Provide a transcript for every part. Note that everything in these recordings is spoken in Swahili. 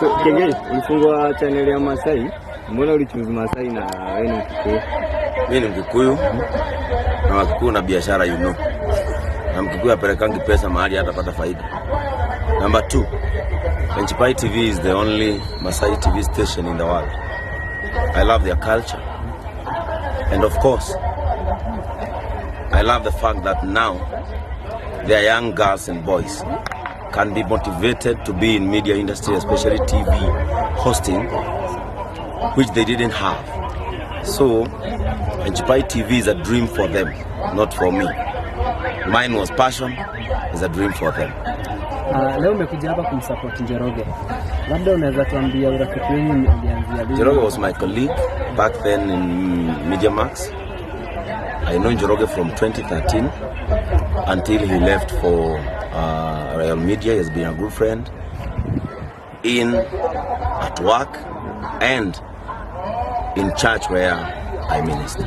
So, Kiengei, ulifungua channel ya Masai. Mbona ulichoose Masai na wewe ni Mkikuyu? Mimi ni Mkikuyu na Wakikuyu na biashara. Na Mkikuyu apelekangi pesa mahali hatapata faida. Number two, Enchipai TV is the only Masai TV station in the world. I love their culture. And of course, I love the fact that now their young girls and boys can be motivated to be in media industry, especially TV hosting, which they didn't have. So, Enchipai TV is a dream for them, not for me. Mine was passion, is a dream for them. Leo umekuja hapa kumsupport Njoroge, labda unaweza tuambia urafiki wenu ulianzia lini? Njoroge was my colleague back then in MediaMax. I know Njoroge from 2013 until he left for Royal Media. He has been a good friend in, at work, and in church where I minister.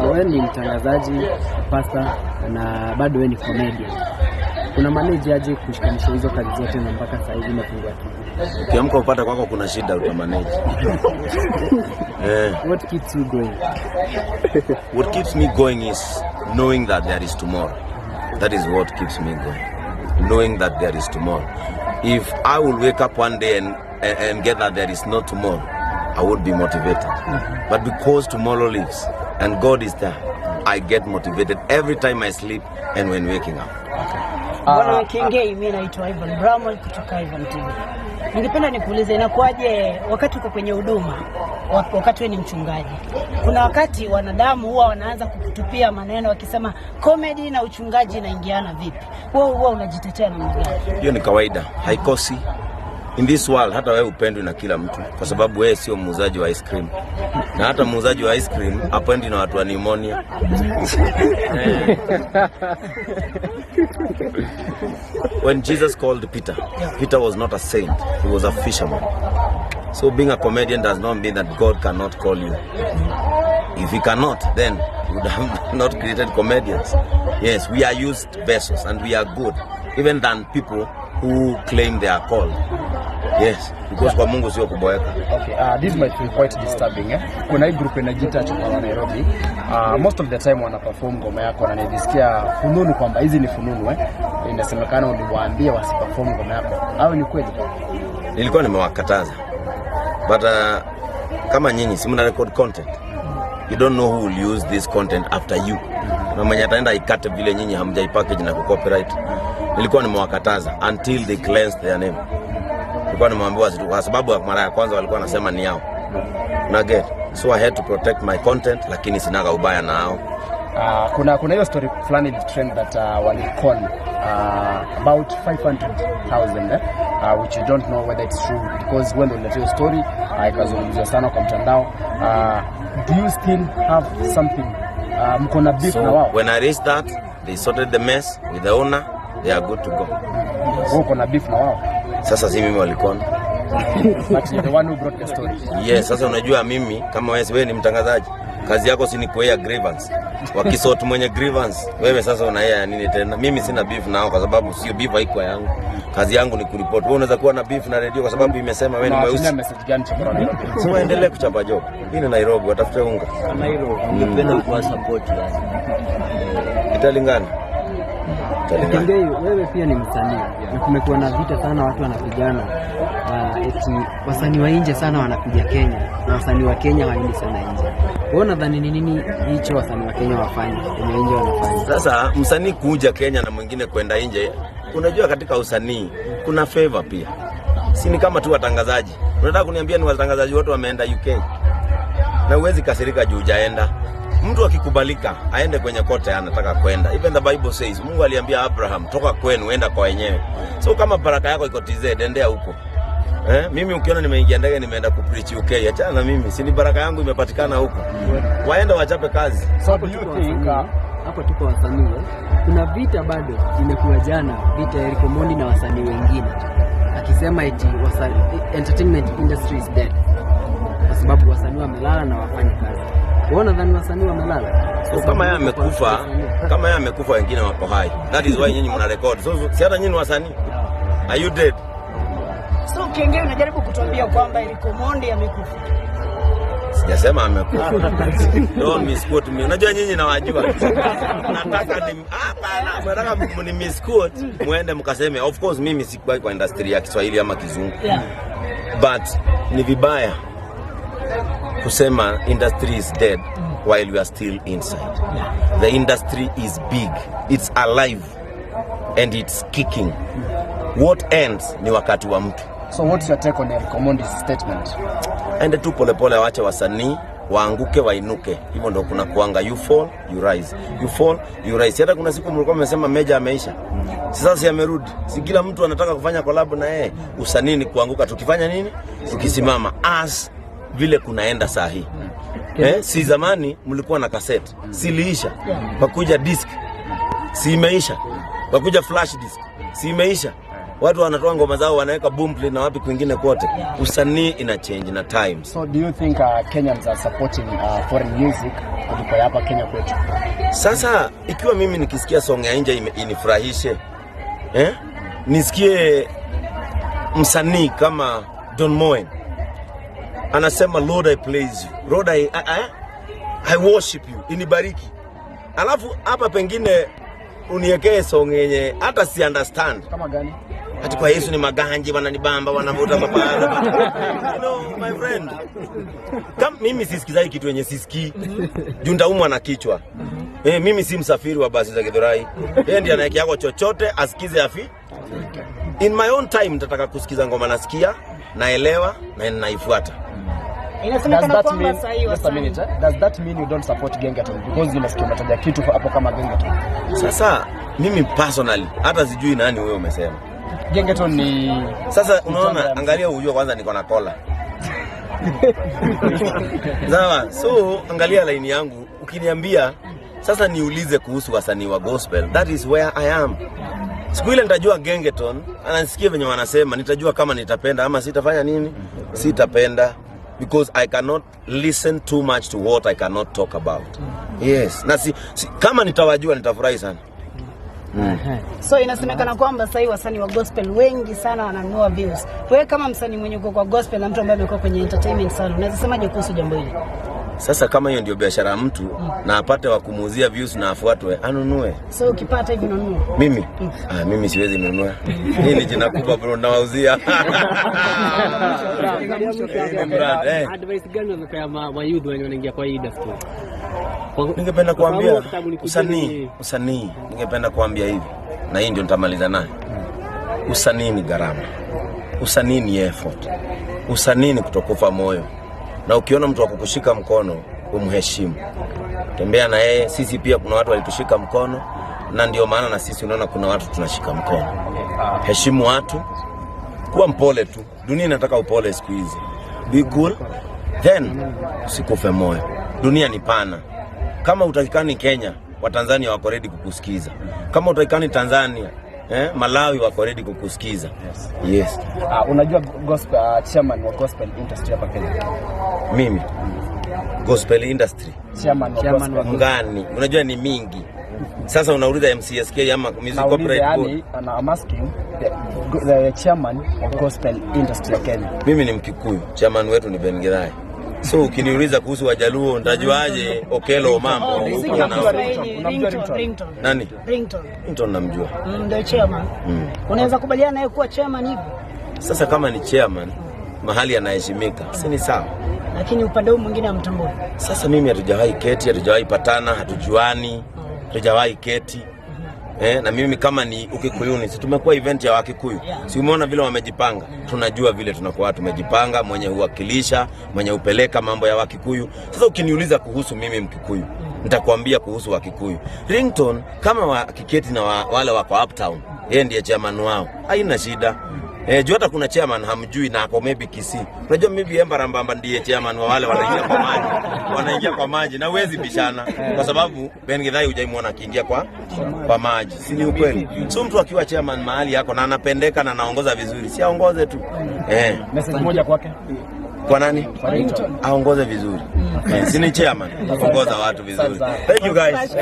Wewe ni mtangazaji, pastor na bado wewe ni comedian. Una manage aje kushikanisha hizo kazi zote na mpaka saa hizi umefungua TV? Ukiamka upata kwako kuna shida, utamanage. What keeps you going? What keeps me going is knowing that there is tomorrow. That is what keeps me going. Knowing that there is tomorrow. If I will wake up one day and get that there is no tomorrow, I would be motivated. But because tomorrow lives and God is there, I get motivated every time I sleep and when waking up. Bwana Kiengei, mimi naitwa Ivan Bramwell kutoka Ivan TV. Ningependa nikuulize inakuwaje wakati uko kwenye huduma, wakati wewe ni mchungaji, kuna wakati wanadamu huwa wanaanza kukutupia maneno wakisema comedy na uchungaji inaingiana vipi? Wewe huwa unajitetea namna gani? Hiyo ni kawaida, haikosi. In this world hata wewe upendwi na kila mtu, kwa sababu wewe sio muuzaji wa ice cream, na hata muuzaji wa ice cream hapendi na watu wa pneumonia. Eh. When Jesus called Peter, Peter was not a saint, he was a fisherman. So being a comedian does not mean that God cannot call you. If he cannot, then he would have not created comedians. Yes, we are used vessels and we are good, even than people who claim they are called. Yes, because kwa Mungu sio kuboeka. Okay, this might be quite disturbing, eh? Kuna hii group inajiita Chokora Nairobi. Most of the time wana perform ngoma yako na nilisikia fununu kwamba hizi ni fununu, eh? Inasemekana uliwaambia wasiperform ngoma yako. Au ni kweli? Nilikuwa nimewakataza. But kama nyinyi si mna record content. You don't know who will use this content after you. Na mwenye ataenda ikate vile nyinyi hamjaipackage na kucopyright. Nilikuwa nimewakataza until they cleansed their name. Nilikuwa nimewaambia kwa sababu mara ya kwanza walikuwa wanasema ni yao. Na get. So I had to protect my content, lakini sinaga ubaya nao. Kuna hiyo story fulani ili trend that walicon about 500,000, eh? Which you don't know whether it's true because when uliletea hiyo story ikazungumziwa sana kwa mtandao. Do you still have something, mko na beef So na wao? When I raised that, they sorted the mess with the owner, they are good to go. Wewe uko na beef na wao? Sasa si mimi walikona. But you're the one who brought the story. Yes, sasa unajua mimi kama wewe ni mtangazaji, kazi yako si ni kuair grievance. Wakisort mwenye grievance, wewe sasa una ya nini tena? Mimi sina beef nao kwa sababu sio beef, haiko yangu. Kazi yangu ni kuripoti. Wewe unaweza kuwa na beef na radio kwa sababu imesema wewe ni Unawatumia mweusi. message gani Chokora Nairobi? So waendelee kuchapa job. Hii ni Nairobi, watafute unga. Ungependa kuwa support yani? Italingana. Italingana. Kiengei, wewe pia ni msanii na kumekuwa na vita sana, watu wanapigana, eti wasanii wa nje sana wanakuja Kenya na wasanii wa Kenya waendi sana nje. Wewe unadhani ni nini hicho wasanii wa Kenya wafanye wenye nje wanafanya? Sasa msanii kuja Kenya na mwingine kwenda nje, unajua katika usanii kuna favor pia, si ni kama tu watangazaji. Unataka kuniambia ni watangazaji wote wameenda UK? Na huwezi kasirika juu hujaenda. Mtu akikubalika aende kwenye kote anataka kwenda. Even the Bible says Mungu aliambia Abraham, "Toka kwenu enda kwa wenyewe." So kama baraka yako iko TZ, endea huko. Eh, mimi ukiona nimeingia ndege nimeenda kupreach UK, achana na mimi. Si ni baraka yangu imepatikana huko. Waende wachape kazi. So do you think Hapo tuko wasanii, eh? Kuna vita bado imekuwa jana, vita ya Eric Omondi na wasanii wengine, akisema eti entertainment industry is dead kwa sababu wasanii wamelala na wafanye kazi. Wewe unadhani wasanii wamelala? So kama yeye amekufa, kama yeye amekufa, wengine wako hai. That is why nyinyi mna record. So si hata nyinyi ni wasanii. Are you dead? So Kiengei, unajaribu kutuambia kwamba Eric Omondi amekufa? Sijasema amekufa. Don't misquote me. Unajua nyinyi nawajua. Nataka ni hapana, nataka ni misquote muende mkaseme. Of course mimi sikuwa kwa industry ya Kiswahili ama Kizungu. But ni vibaya kusema industry is dead while we are still inside. The industry is big. It's alive and it's kicking. What ends ni wakati wa mtu. So what's your take on Eric Omondi's statement? Ende tu polepole, wache wasanii waanguke wainuke. Hivyo ndo kuna kuanga, you fall you rise, you fall you rise. Hata kuna siku mlikuwa mmesema Meja ameisha, sasa si amerudi? Si kila mtu anataka kufanya collab na yeye? Usanii ni kuanguka, tukifanya nini? Tukisimama as vile kunaenda saa hii. Si zamani mlikuwa na cassette, siliisha, pakuja disc, si imeisha, pakuja flash disk, si imeisha. Watu wanatoa ngoma zao wanaweka Boomplay na wapi kwingine kote. Usanii ina change na times. So do you think Kenyans are supporting foreign music kuliko ya hapa Kenya kwetu? Sasa ikiwa mimi nikisikia song ya nje inifurahishe, eh? Nisikie msanii kama Don Moen anasema, "Lord, I praise you, Lord, I worship you," inibariki, alafu hapa pengine uniekee song yenye hata si understand. Kama gani? Ati kwa Yesu ni maganji wananibamba wanavuta mapara. You know, my friend. Kama mimi sisikizai kitu yenye sisikii. Juu nitaumwa na kichwa. Mimi si msafiri wa basi za Githurai. Yeye ndiye anayekiako chochote asikize afi. In my own time nitataka kusikiza ngoma nasikia, naelewa na ninaifuata. Does Inasemekana that kwamba mean, saa hii just a wasanii minute, eh? Does that mean you don't support Gengetone? Because nimesikia umetaja kitu hapo kama Gengetone. Sasa mimi personally hata sijui nani wewe umesema. Gengetone ni Sasa ni genre unaona, ya muziki. angalia, ujue kwanza niko na kola. Sawa, so angalia laini yangu, ukiniambia sasa niulize kuhusu wasanii wa gospel, that is where I am. Siku ile nitajua Gengetone, anasikia venye wanasema, nitajua kama nitapenda ama sitafanya nini, sitapenda because I cannot listen too much to what I cannot talk about. Yes, na si, kama nitawajua nitafurahi sana. So inasemekana kwamba sasa hivi wasanii wa gospel wengi sana wananunua views. Wewe kama msanii mwenye uko kwa gospel na mtu ambaye amekuwa kwenye entertainment sana, unaweza semaje kuhusu jambo hili? Sasa kama hiyo ndio biashara ya mtu na apate wa kumuuzia views na afuatwe, anunue. So ukipata hivi unanunua? Mimi? Ah, mimi siwezi nunua. Hii ni jina kubwa bro, nawauzia. Hii ni brand, eh. Advice gani unaweza kupea ma youth wenye wanaingia kwa hii industry? Ningependa Kwa sababu kuambia kitabu ni usanii, usanii, ningependa kuambia hivi, na hii ndio nitamaliza nayo. Usanii ni gharama, usanii ni effort, usanii ni kutokufa moyo, na ukiona mtu wa kukushika mkono umheshimu, tembea na yeye. Sisi pia kuna watu walitushika mkono, na ndio maana na sisi unaona kuna watu tunashika mkono. Heshimu watu, kuwa mpole tu. Dunia inataka upole siku hizi. Be cool, then usikufe moyo. Dunia ni pana. Kama utakikani Kenya, Watanzania wako ready kukusikiza. Kama utakikani Tanzania, Malawi wako ready kukusikiza. Yes. Unajua gospel, chairman wa gospel industry hapa Kenya? Mimi gospel industry Chairman wa Chairman gospel. mgani? Unajua ni mingi. Sasa unauliza MCSK ama Music Nauliza Copyright Board. yani, and I'm asking the chairman wa gospel industry ya Kenya. Mimi ni Mkikuyu, chairman wetu ni Ben Githae. So ukiniuliza kuhusu Wajaluo nitajuaje Okelo Mambo Oh, huko muziki wa na Kiswahili, Unamjua Ringtone, Ringtone? Ringtone. nani? Ringtone. Ringtone namjua. Ndio chairman. Unaweza kubaliana naye kuwa chairman hivi? Sasa kama ni chairman mahali anaheshimika, si ni sawa? Lakini upande huu mwingine hamtambui. Sasa mimi hatujawahi keti, hatujawahi patana, hatujuani, hatujawahi keti. Na mimi kama ni Ukikuyuni, si tumekuwa event ya Wakikuyu, si umeona vile wamejipanga? Tunajua vile tunakuwa tumejipanga, mwenye huwakilisha, mwenye hupeleka mambo ya Wakikuyu. Sasa ukiniuliza kuhusu mimi Mkikuyu, nitakwambia kuhusu Wakikuyu. Ringtone kama wakiketi na wale wako uptown, yeye ndiye chairman wao, haina shida. Juu hata kuna chairman hamjui na ako maybe Kisii. Unajua maybe Embarambamba ndiye chairman wa wale wanaingia kwa maji. Wanaingia kwa maji na huwezi bishana kwa sababu Ben Githae hujaimwona akiingia kwa maji. Si ni ukweli? So mtu akiwa chairman mahali yako na anapendeka na anaongoza vizuri, si aongoze tu. Message moja kwake. Kwa nani? Kwa Ringtone. Aongoze vizuri. Si ni chairman? Ongoza watu vizuri. Thank you guys.